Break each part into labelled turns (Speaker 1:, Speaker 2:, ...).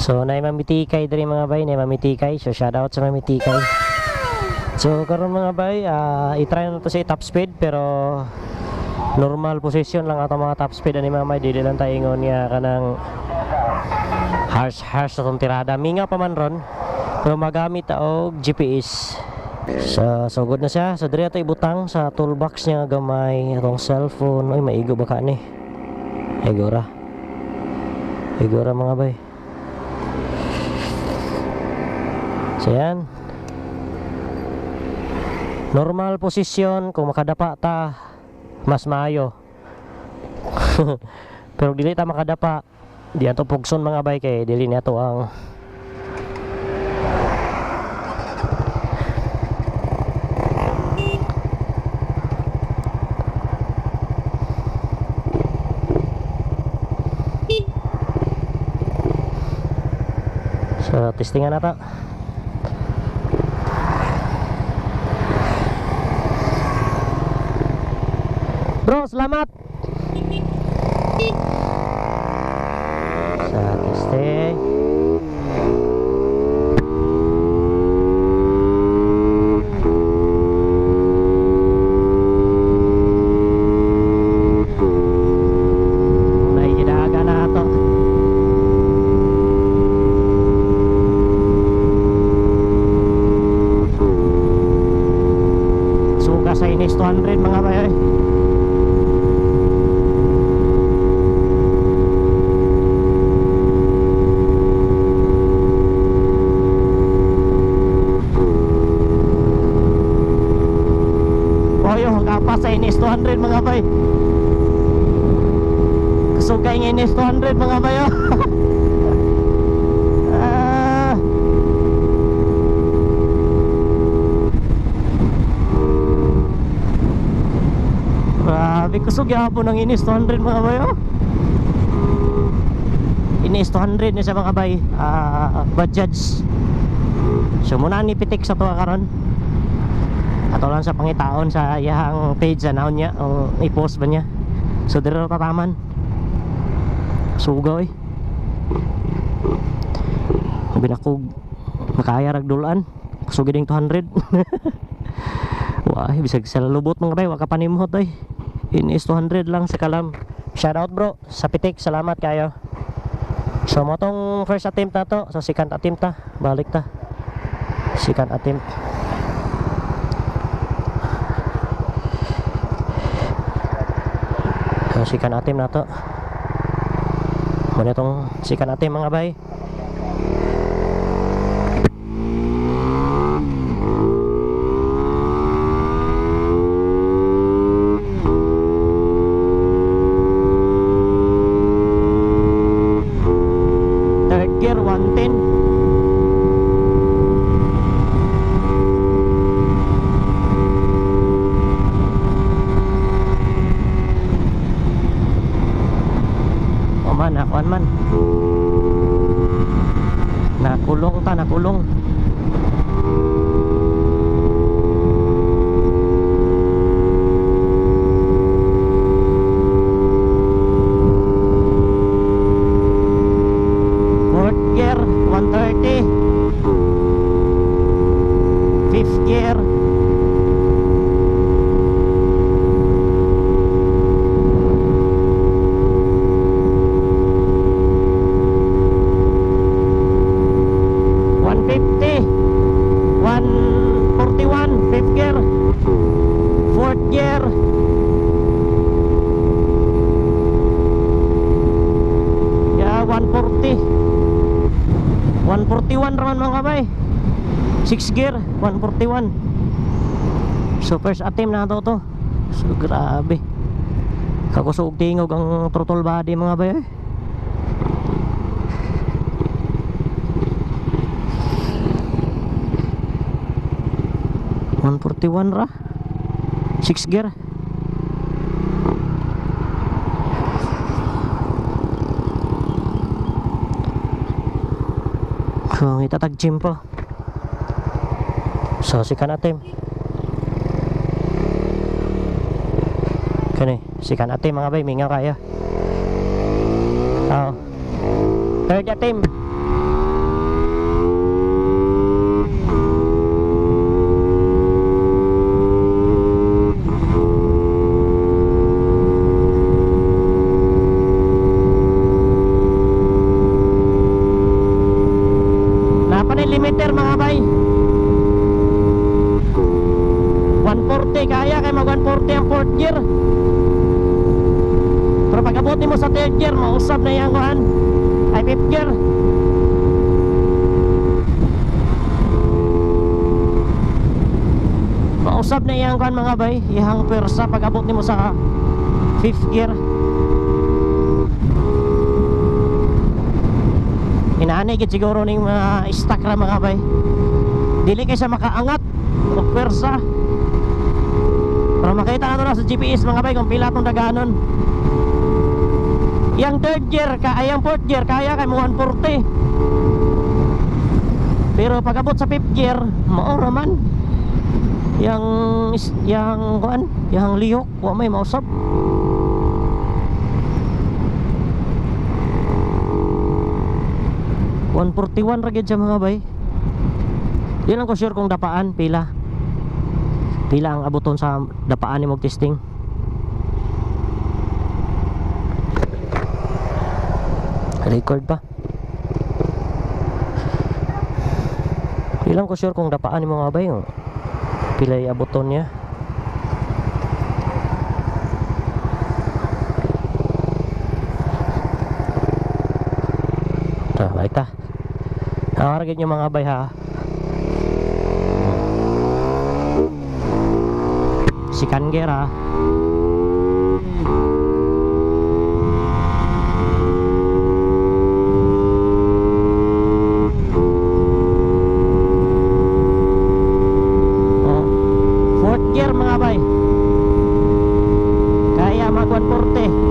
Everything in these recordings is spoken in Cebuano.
Speaker 1: So naay mamitikay diri mga bay, naay mamitikay. So shout out sa mamitikay. So karon mga bay, i-try na to sa top speed pero normal position lang ato mga top speed ani mga bay, dili lang tayo ingon nga kanang harsh harsh atong tirada. Minga pa man ron pero magamit ta og GPS. So sugod na siya. So diri ato ibutang sa toolbox niya gamay atong cellphone. Oy, maigo ba ka ni? Igora. Igora mga bay. So yan. Normal position, kung makadapa ta mas maayo. Pero dili ta makadapa, di ato pugson mga bay kay dili na to ang So testingan na ta. Bro, selamat. Sa testing. Nahihidaga na ato. Suka sa Ines 200 mga bay. Oyo, kapas sa Ines 200 mga bay. Kusog kay nga Ines 200 mga bay. Oh. Ah. Grabe, kusog gyapon ang Ines 200 mga bay. Oh. Ines 200 ni sa mga bay, Bajaj. So muna ni pitik sa tuwa karon. Ato lang sa pangitaon sa iyang page sa naon niya o i-post ba niya. So diri ra tataman. Sugaw eh. Binakog makaya rag dulan. Kusog ding 200. Wah, bisag sa lubot mga bay, wa ka panimhot oy. Ines 200 lang sa kalam. Shout out bro sa pitik, salamat kayo. So mo tong first attempt na to, so second attempt ta, balik ta. Second attempt. So second attempt na to. Muna tong second attempt mga bay. Third gear 110. O man, nakuan man. Nakulong ta, nakulong. Fourth gear 130. Fifth gear. 150, 141, fifth gear, fourth gear. Ya, 140, 141 raman mga bay. 6 gear, 141. So first attempt na to to. So grabe. Kakusog tingog ang throttle body mga bay. 141 ra. 6 gear. Kung itatag gym po. So sikan atim. Kani, sikan atim mga bay, mingaw kaya. Oh. Third atim. Speed limiter mga bay. 140 kaya kay mag 140 ang fourth gear. Pero pag abot mo sa third gear, mausab na yang kuan. Ay fifth gear. Mausab na iyang kuan mga bay, iyang pwersa pag abot nimo sa fifth gear. Inaani gid siguro ning mga stock ra mga bay. Dili kay siya makaangat og pwersa. Pero makita na to na sa GPS mga bay kung pila tong daganon. Yang third gear ka, ay ang fourth gear kaya kay mo 140. Pero pag abot sa fifth gear, mao ra man. Yang yang kuan, yang lihok wa may mausab. 141 ra gyud siya mga bay. Di lang ko sure kung dapaan pila. Pila ang abuton sa dapaan ni testing. Record pa. Di lang ko sure kung dapaan ni mga bay. Pila abuton niya. Ta, balik ta. Nakaragin yung mga bay ha. Si Kanger ha. Oh. Fourth gear mga bay. Kaya mag 140.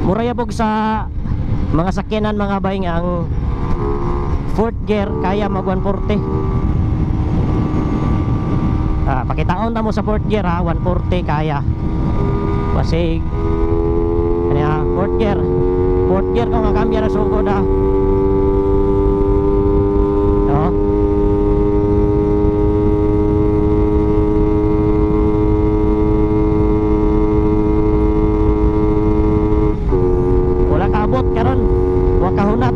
Speaker 1: Murayabog sa mga sakyanan mga bay nga ang fourth gear kaya mag 140. Pakitaon na mo sa fourth gear ha, 140 kaya. Pasig. Ano ya, fourth gear. Fourth gear kung ang kambya na sugod ha. No? Wala kaabot karon, wa kahunat.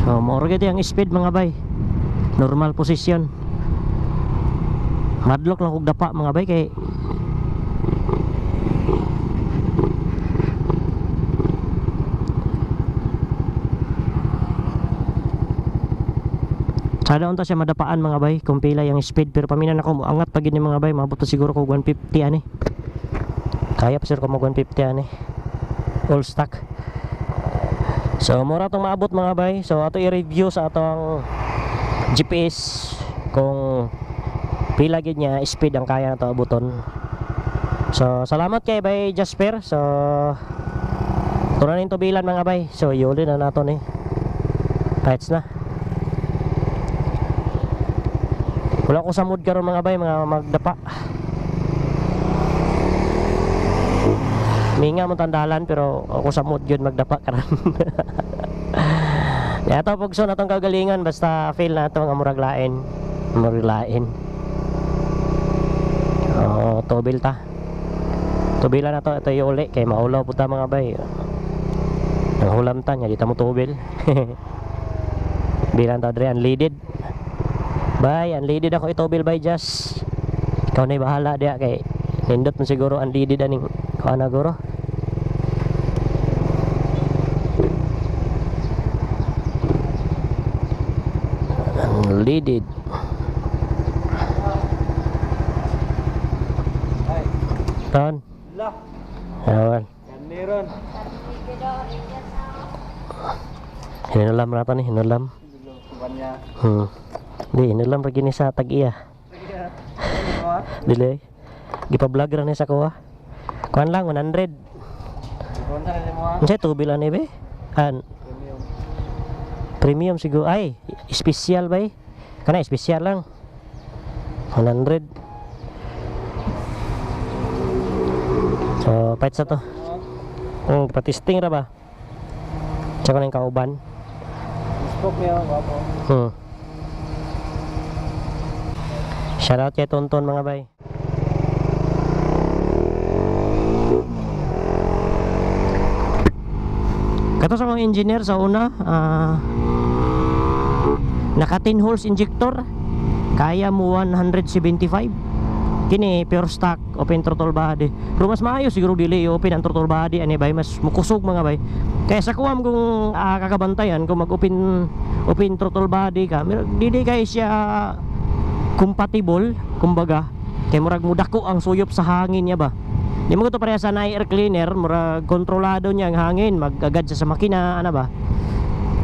Speaker 1: So, mao ra gyud ang speed mga bay. Normal position. Madlok lang kog dapa mga bay kay sana unta siya madapaan mga bay kung pila yung speed, pero paminan ako moangat pa gid ni mga bay, maabot pa siguro ko 150 ani. Kaya pa siguro ko mag 150 ani. All stock. So mura tong maabot mga bay. So ato i-review sa atong GPS kung pila gid niya speed ang kaya nato abuton. So salamat kay Bay Jasper. So tunan ning tubilan mga bay. So yuli na nato ni. Kahits na. Wala ko sa mood karon mga bay, mga magdapa. Minga mo tandalan pero ako sa mood yun magdapa karon. Ya to pugso na tong kagalingan, basta feel na to nga murag lain. Murag lain. Oh, tubil ta. Tubila na to, ito yung uli kay maulaw pud ta mga bay. Ang hulam ta nya di ta mo tubil. Bilang ta dre unleaded. Bay, unleaded ako itubil bay Jas. Ikaw na bahala diya kay nindot mo siguro unleaded aning kuan na guro. Unleaded. Ton.
Speaker 2: La.
Speaker 1: Awan.
Speaker 2: Kaniron.
Speaker 1: Hinulam na to ni, hinulam.
Speaker 2: Kumpanya.
Speaker 1: Di, hinulam ra gini sa tag-iya. Dili. Gipa-vlog ra ni sa kuha. Kuan lang 100. Unsay tubil ani be? An
Speaker 2: Premium.
Speaker 1: Premium siguro. Ay, special bay. Kana special lang. 100. So, pahit sa to. Patesting ra ba? Tsaka na yung kauban.
Speaker 2: Spoke niya, gwapo.
Speaker 1: Shoutout kay Tonton, mga bay. Kato sa akong engineer sa una, naka 10 holes injector, kaya mo 175. Kini pure stock, open throttle body. Pero mas maayo siguro dili i-open ang throttle body ani bay, mas mukusog, mga bay. Kaya sa kuam kung kakabantayan kung mag-open open throttle body ka, dili kay siya compatible kumbaga, kay murag mudako ang suyop sa hangin niya ba. Di mo to pareha sa na air cleaner, murag kontrolado niya ang hangin, magagad siya sa makina ana ba.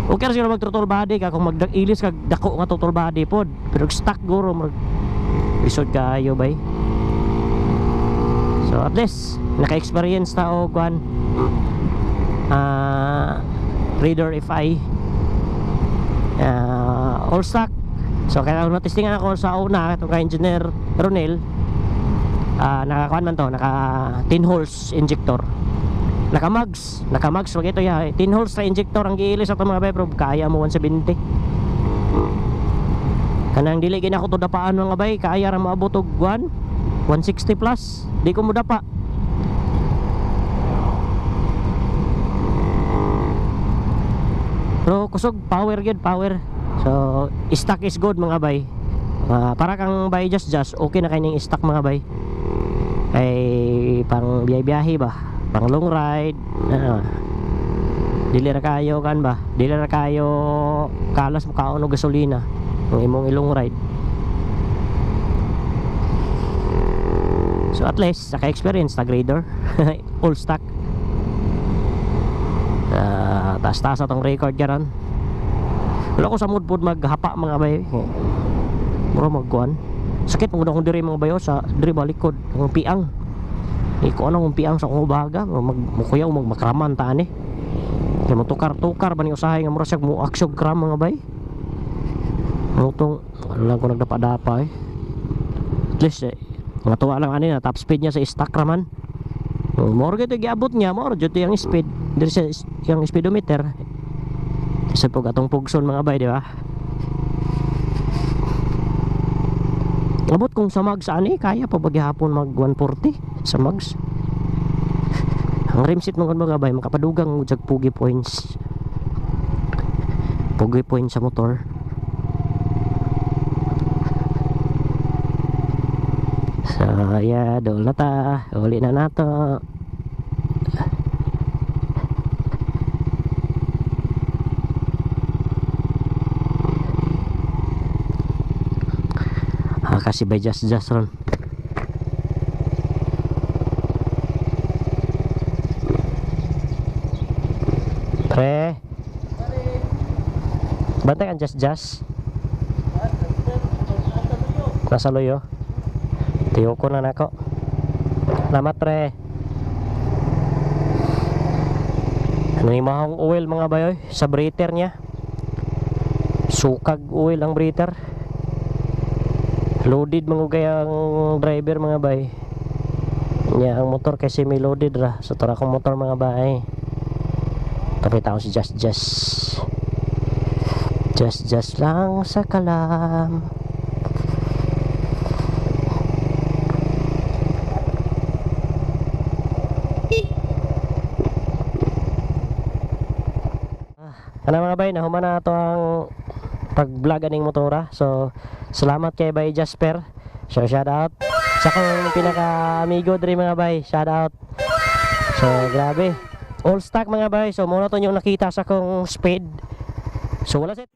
Speaker 1: Okay ra siguro mag throttle body ka kung magdag-ilis kag dako nga throttle body pod, pero stock guro murag lisod kaayo bay. So at least naka-experience ta og kwan, Raider FI, all stock. So kaya na testingan ako sa una itong kay Engineer Ronel, nakakuan man to, naka 10 holes injector, naka-mags, naka-mags wag ito ya 10 holes sa injector ang giilis ato, mga bay, pero kaya mo 170. Kanang dili gina ako to dapaan, mga bay, kaya ra moabot og 1 160 plus, di ko mo dapa. Pero kusog, power gyud, power. So stock is good, mga bay. Para kang bay just just okay na kay ning stock, mga bay, kay pang biyahe-biyahe ba, pang long ride, dili ra kayo kan ba, dili ra kayo kalas mo kaon og gasolina ang imong i-long ride. So at least naka-experience na grader all stock. Taas-taas atong record karon. Wala ko sa mood pod maghapa, mga bay. Mura magkuan, sakit mo akong diri, mga bayo, sa diri balikod ang piang. Di ko anong piang sa akong ubaga mag mukuyaw, magmakraman ta ani kay mo tukar-tukar ba ni usahay nga mura siya mo aksyon kram, mga bay. Mutong wala lang ko nagdapa-dapa eh. At least eh, mga tuwa lang ani na top speed niya sa stock raman. Oh, mao gyud giabot niya, mao jud yung speed diri sa yung speedometer sa pug atong pugson, mga bay, di ba? Abot kung sa mags ani kaya pa ba gihapon mag 140 sa mags. Ang rimset mga mga bay makapadugang jag pugi points. Pugi points sa motor. So yeah, dool na ta. Uli na nato. Kasi by just just ron. Pre. Bantay ang just just. Nasa luyo. Tiyo ko na nako. Salamat, pre. Ano yung mahong oil, mga bayoy, sa breather niya. Sukag oil ang breather. Loaded mga gay ang driver, mga bay. Niya ang motor kasi may loaded ra. So tara akong motor, mga bay. Tapita ko si Just Just. Just Just lang sa kalam. Ano, mga bay, nahuman na ito ang pag-vlog aning motora. So, salamat kay Bay Jasper. So, shout out. Sa akong pinaka-amigo diri, mga bay, shout out. So, grabe. All stock, mga bay. So, muna to yung nakita sa akong speed. So, wala set.